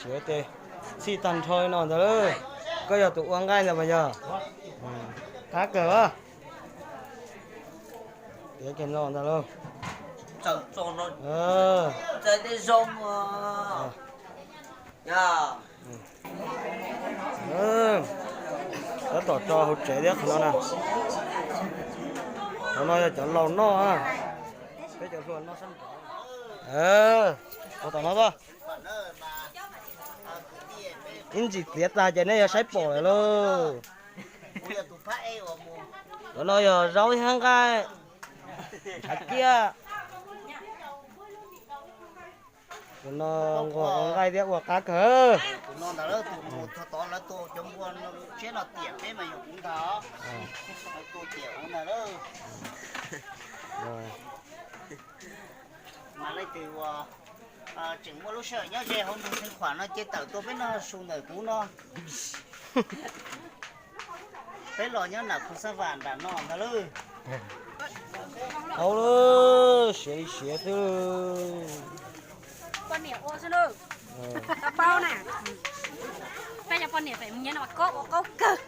Siav tes txhij tag nrho li no ntag lauj. Koj yog tus ua nqaij ntag mas yog? Qab kawg a. Tiav kiag no ntag lauj. Tab tom tso hauv tsev thiab qhov no na. Qhov no yog cov laus noj, peb cov hluas noj sab nraud. Ua tom no a. Ib ntsis txiav tag ces nej yuav saib pom lawm lauj. Cov no yog zaub thiab nqaij, ntshav ciaj. Tus no nquag ua nqaij thiab ua qab kawg. Mas leej twg uas tseem muaj lub sij hawm nyob ze hauv nroog Xeev Khuam no ces tawm tuaj peb noj su ntawm kuv no. Peb los nyob nram Phu Xab Vam nram no ntag lauj. Hauv lawm, siav li siav xwb. Poj niam ua xwb lauj. Tau paub na. Peb cov poj niam pem mus nyob no mas koj ua qaub kawg.